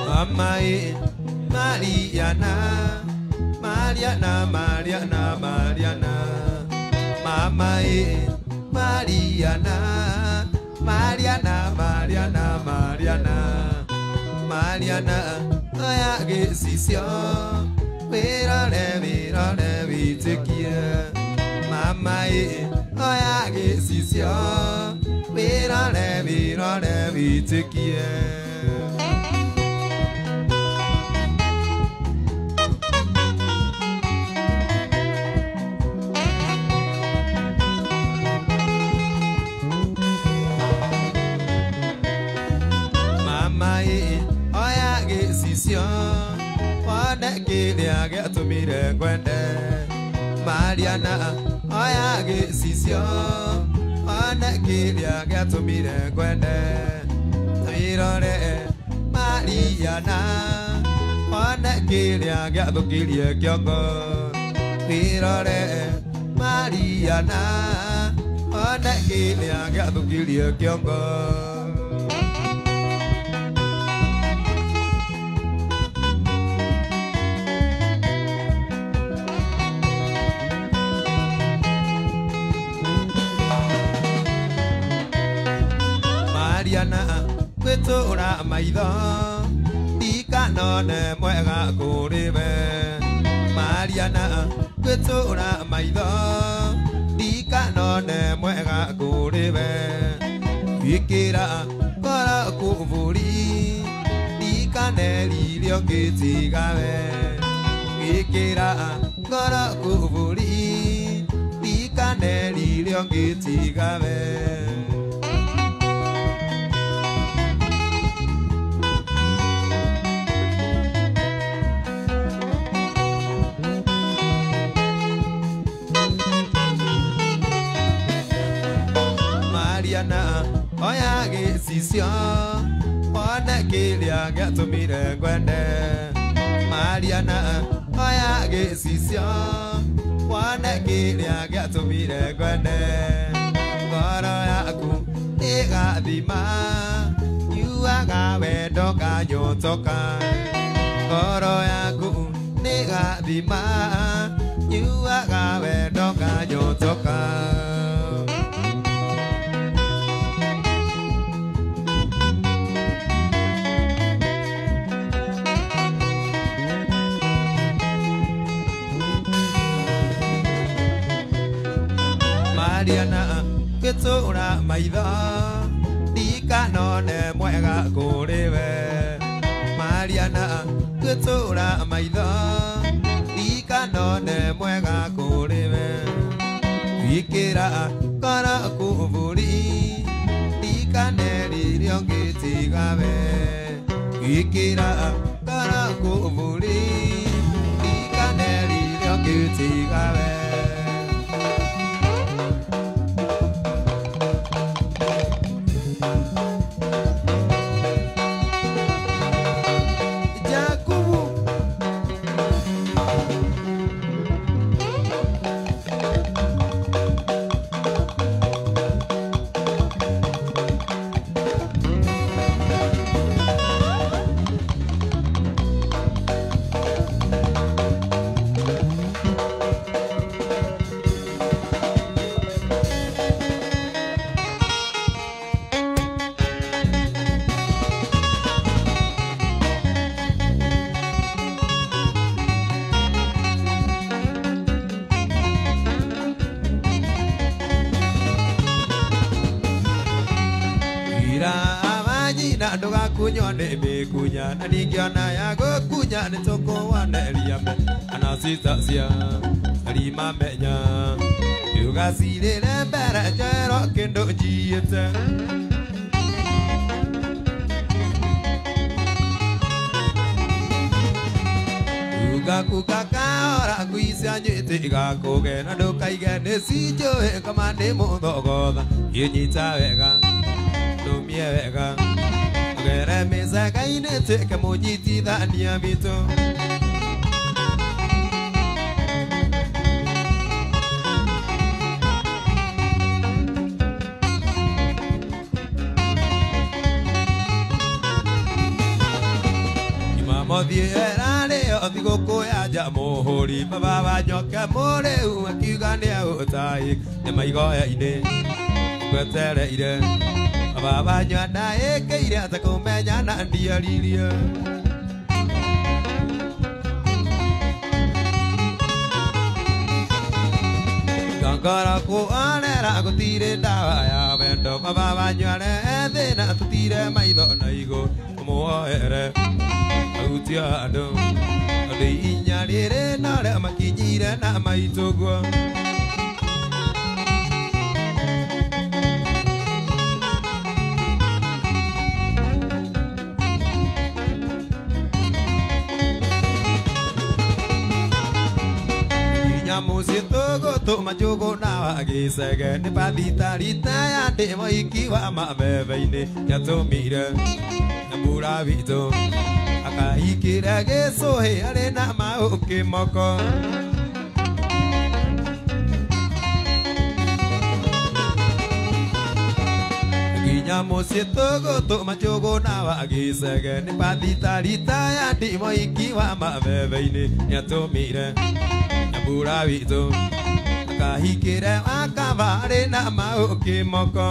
Mamae Mariana, Mariana, Mariana, Mariana, Mamae Mariana, Mariana, Mariana, Mariana, Mariana, oya gĩcicio wĩrore wĩrore wĩtĩkie. Mamae oya gĩcicio wĩrore wĩrore wĩtĩkie. Mamae oya gĩcicio kĩrĩa gĩatũmire ngwende Mariana oya gĩcicio one kĩrĩa gĩatũmire ngwende Twĩrore Mariana one kĩrĩa gĩathũkirie kĩongo Twĩrore Mariana one kĩrĩa gĩathũkirie kĩongo Mariana gwĩtũra maitho ndikanone mwega kũrĩ we Mariana gwĩtũra maitho ndikanone mwega kũrĩ we Ĩkĩra ngoro kũbũri ndikaneririo ngĩtiga we Ĩkĩra ngoro kũbũri ndikaneririo ngĩtiga we Mariana oya gĩcicio one kĩrĩa gĩatũmire ngwende Mariana oya gĩcicio one kĩrĩa gĩatũmire ngwende Ngoro yaku ĩgathima nyuaga wendo nganyotoka Ngoro yaku nĩgathima nyuaga wendo nganyotoka Mariana gwĩtũra maitho ndikanone mwega kũrĩ we Mariana gwĩtũra maitho ndikanone mwega kũrĩ we Ĩkĩra ngoro kũbũri ndikaneririo ngĩtiga we Ĩkĩra ngoro kũbũri ndikaneririo ngĩtiga we Ndũgakunywo nĩ mĩkunya na ningĩona ya gũkunya nĩ tũkũwaneria me ana sita cia arimamenya ndũgacirĩre mbere njerwo kĩndũ njiĩte Ugakuka kahora ngui cia nyĩtĩ igakũge na ndũkaige nĩ cinjũĩ koma nĩ mũthogotha ĩnyita wega ndũmie wega Ngere mĩceka-inĩ tuĩke mũnyitithania witũ Jumamothi ĩrarĩo thigũkũ ya Jamhuri baba wa nyoka mũrĩu akiuga nĩegũtaĩ nyama igoya-inĩ ngwetereire Baba nyua ndaĩkĩire atakũmenya na ndiaririe Ngoro kuonera gũtirĩ ndawa ya wendo baba wanyu arĩ thĩna tũtire maitho na igũ ũmuoere ahutia andũ andũ inya rĩrĩ na ũrĩa makinyire na maitũguo Nginya mũciĩ tũgũtũma njũgũ na wa gĩcege nĩ bathita ya ndĩ mũiki wa mabebe-inĩ nĩatũmire nyambura witũ akahikĩre gĩcũhĩ arĩ na maũkĩ moko. Nginya mũciĩ tũgũtũma njũgũ na wa gĩcege nĩ bathita ya ndĩ mũiki wa mabebe-inĩ nĩatũmire nyambura witũ akahikĩre wakaba arĩ na maũkĩ moko.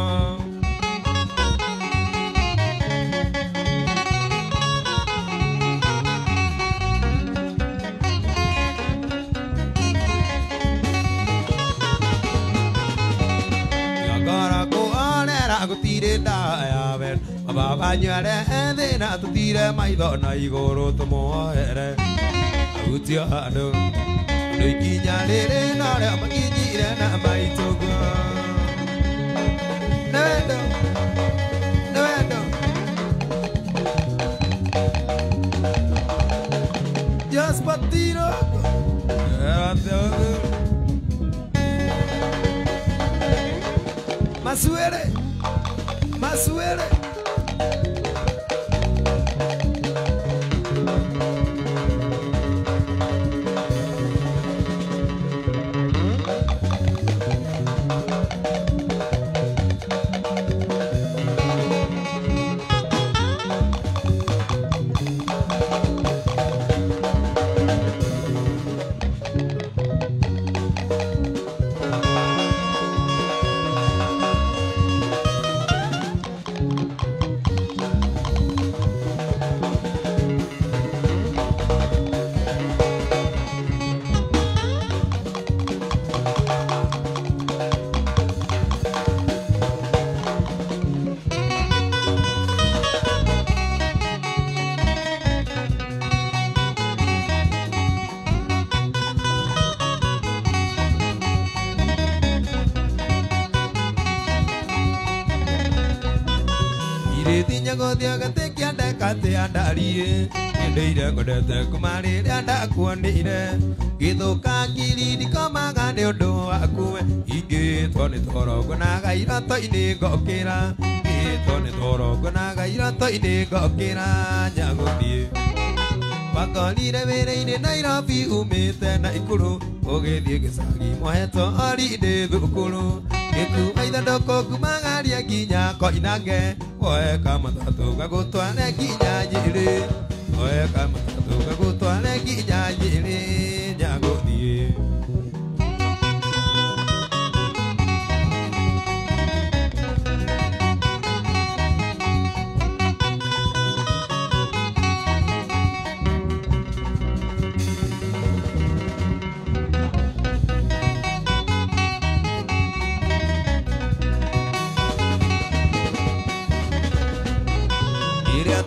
Nyongoro kuonera gũtirĩ ndawa ya wendo mababa nywere thĩna tũtire maitho na igũrũ tũmuohere ahutio handũ ũndũ ikinya rĩrĩ norĩo makinyire na maitũguo. Nĩ wendo, nĩ wendo. Jospatino. Masuere, masuere. Irĩtinya gũthiĩ gatĩ kĩanda katĩ andariĩ nĩndĩire ngondete kuma rĩrĩa ndakuonire gĩthũka ngiri ndikomaga nĩ ũndũ waku we ingĩtwo nĩ toro nguonaga iroto-inĩ ngokĩra ngĩtwo nĩ toro nguonaga iroto-inĩ ngokĩra nyagũthiĩ wakorire wĩra-inĩ Nairobi umĩte Naikuru ũgĩthiĩ gĩcagi mohetwo orindĩ thukuru gĩkuua ithandũkũ kumagaria nginya Koinange woe kamatatũ gagũtware nginya Nyĩrĩ woe kamatatũ gagũtware nginya Nyĩrĩ nyagũthiĩ.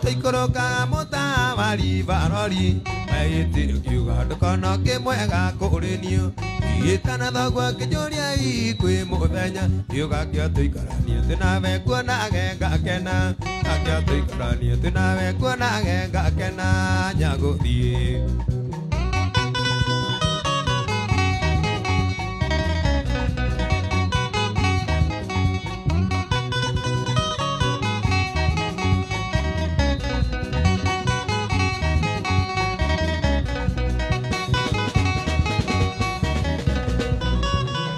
Tũikũrũkaga mũtawari barori maitire ũkiuga ndũkona kĩmwega kũrĩ niĩ igĩtana thoguo ngĩnjũria ii kwĩ mũthenya nĩũgakĩo tũikaranie twĩ nawe nguonage ngakena gakĩo tũikaranie twĩ nawe nguonage ngakena nyagũthiĩ.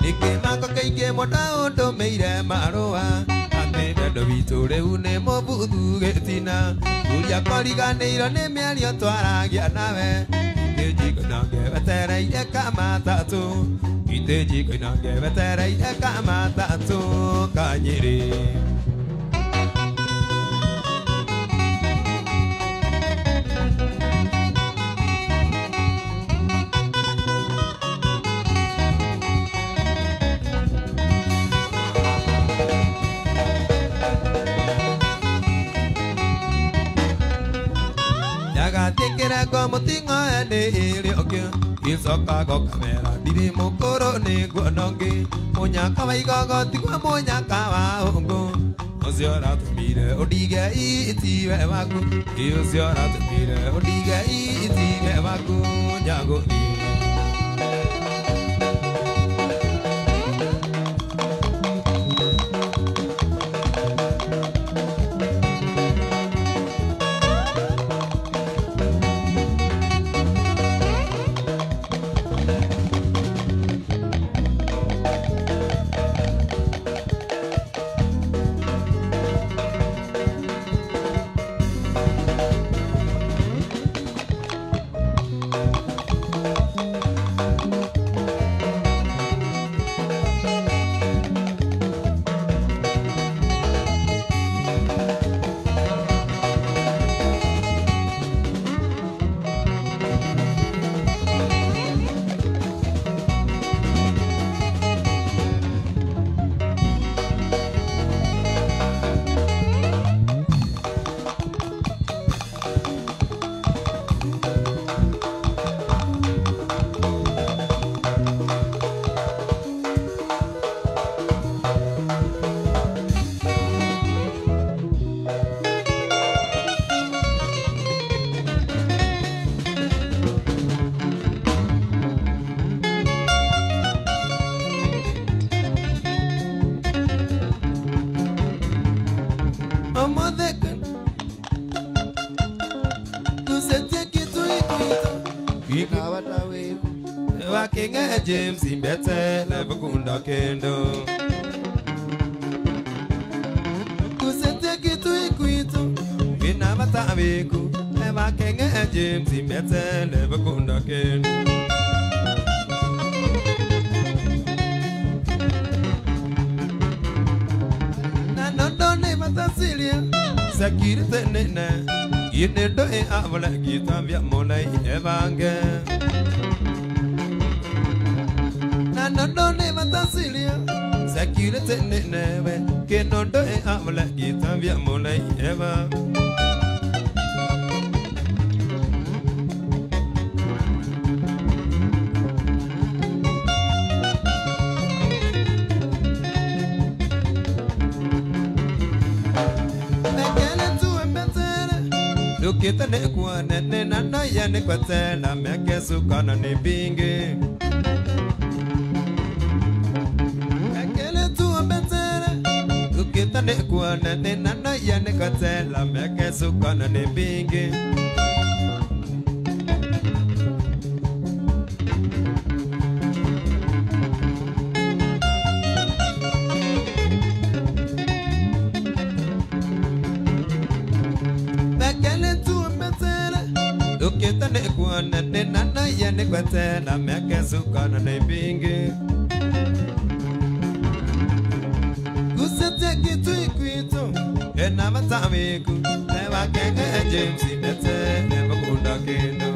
Nĩkĩmako kĩingĩ mũno ũndũmĩire marũa atĩ wendo witũ rĩu nĩ mũbuthu gĩtina Kuria kũriganĩirwo nĩ mĩario twaragia nawe itĩ njikoinange wetereire kamatatũ itĩ njikoinange wetereire kamatatũ ka Nyĩrĩ. Nyagatĩkĩre mũting'oe nĩ ĩrĩ ũngĩ gĩcoka gokamera ndirĩ mũkũrũ nĩ nguona ũngĩ mũnyaka wa igogo tiguo mũnyaka wa ũngũ ũcio ũratũmire ũndige itiwe waku ũcio ũratũmire ũndige itiwe waku nyagũthiĩ. Wakenge James imbete lebukunda kendo. Kusete kitu ikuitu wina matawiku wakenge James imbete lebukunda kendo. Na nondo ne matasilia sakirite nene yine do e avla gita vya molai evange. Na nondo ne matasilia sakirite nene we kenondo e avla gita vya molai eva. Lukita ne kwa ne na na ya ne kwa tena meke sukana ne binge. Mekele tu ambetere. Lukita ne kwa ne na na ya ne kwa tena meke sukana ne binge. Lukita ne kwa ne na na ya ne kwa tena meke sukana ne binge. Kusete kitu ikuito ena matawiku ne wakenge James imbete ne bakunda kendo.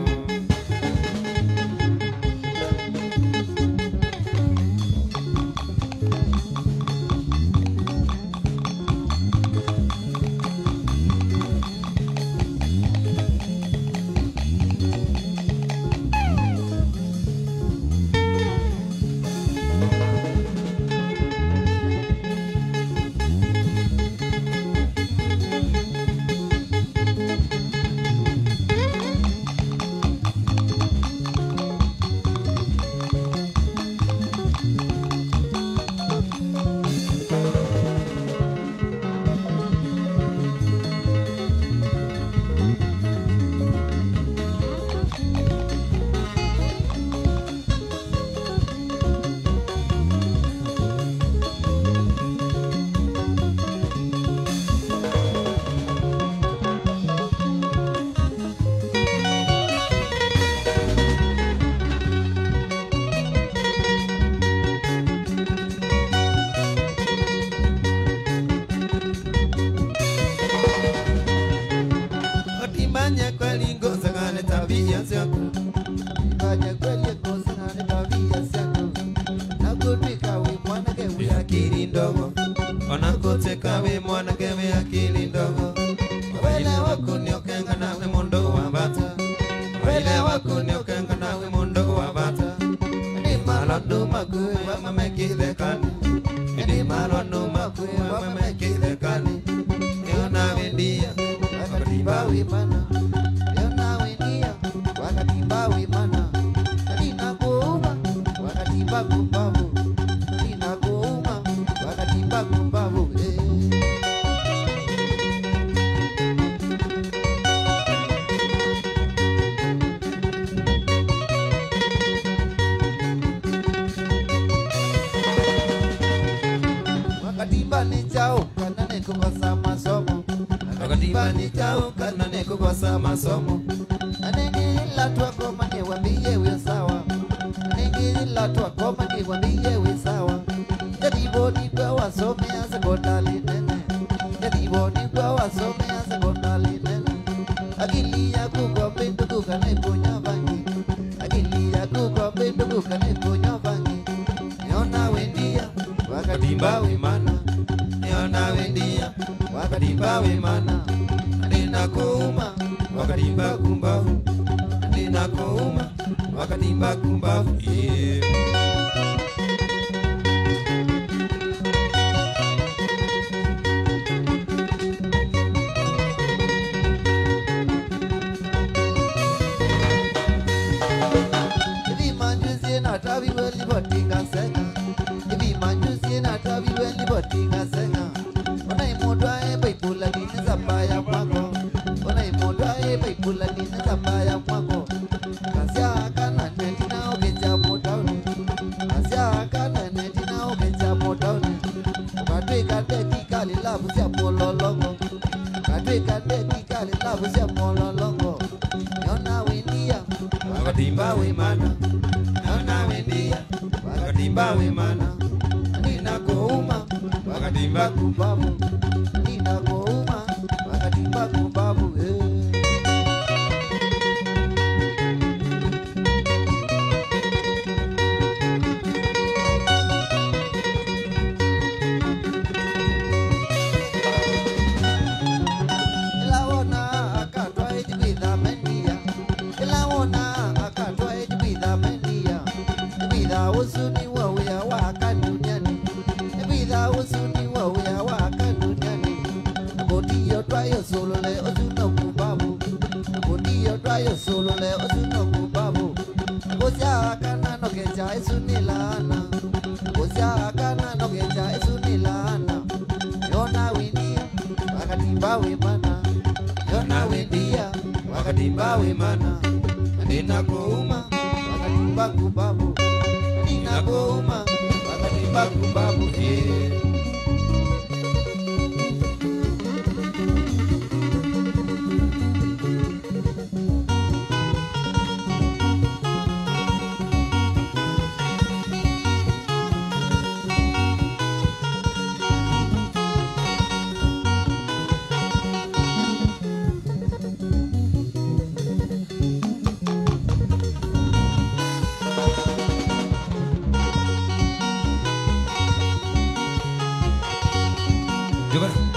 Kula nina zabaya mwako. Kasia kana netina ogeja mutauni. Wakatimba wimana Yona windia Wakatimba wimana Ninakuuma Wakatimba Kubabu ninakuuma wakatimba kubabu Ilawona akatwa ejibitha menia Ilawona akatwa ejibitha menia Ibitha usuni wawia waka duniani Ibitha usuni wawia waka duniani Bodiyo twayo solole osuno kubabu Bodiyo twayo solole osuno kubabu Gosia kana no kecha esunilana Gosia kana no kecha esunilana Yona winia wakatimba wimana Yona windia Wakatimba wimana Ninakuuma wakatimba kubabu Ninakuuma Wakatimba kubabu Jogora.